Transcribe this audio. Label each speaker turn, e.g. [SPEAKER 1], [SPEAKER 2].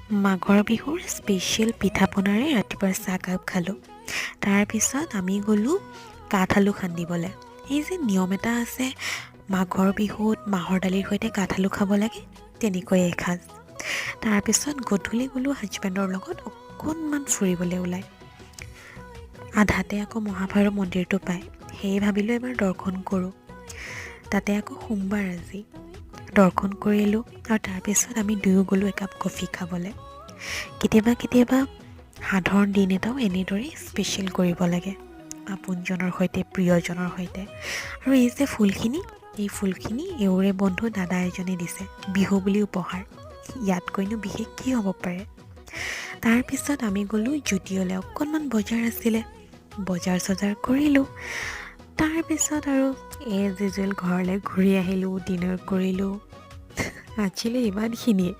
[SPEAKER 1] মাঘৰ বিহুৰ স্পেচিয়েল পিঠা পনাৰে ৰাতিপুৱা চাহকাপ খালোঁ। তাৰপিছত আমি গ'লোঁ কাঠ আলু খান্দিবলৈ। এই যে নিয়ম এটা আছে, মাঘৰ বিহুত মাহৰ দালিৰ সৈতে কাঠ আলু খাব লাগে, তেনেকৈয়ে এসাঁজ। তাৰপিছত গধূলি গ'লোঁ হাজবেণ্ডৰ লগত অকণমান ফুৰিবলৈ ওলাই। আধাতে আকৌ মহাভৈৰৱ মন্দিৰটো পায়, সেয়ে ভাবিলোঁ এবাৰ দৰ্শন কৰোঁ। তাতে আকৌ সোমবাৰ আজি। দৰ্শন কৰিলোঁ আৰু তাৰপিছত আমি দুয়ো গ'লোঁ একাপ কফি খাবলৈ। কেতিয়াবা কেতিয়াবা সাধাৰণ দিন এটাও এনেদৰেই স্পেচিয়েল কৰিব লাগে, আপোনজনৰ সৈতে, প্ৰিয়জনৰ সৈতে। আৰু এই যে ফুলখিনি, এই ফুলখিনি এওঁৰে বন্ধু দাদা এজনে দিছে বিহু বুলি উপহাৰ। ইয়াতকৈনো বিশেষ কি হ'ব পাৰে? তাৰপিছত আমি গ'লোঁ জুডিঅ'লৈ। অকণমান বজাৰ আছিলে, বজাৰ চজাৰ কৰিলোঁ। তাৰপিছত আৰু এজ ইউজুৱেল ঘৰলৈ ঘূৰি আহিলোঁ, ডিনাৰ কৰিলোঁ। আজিলৈ ইমানখিনিয়ে।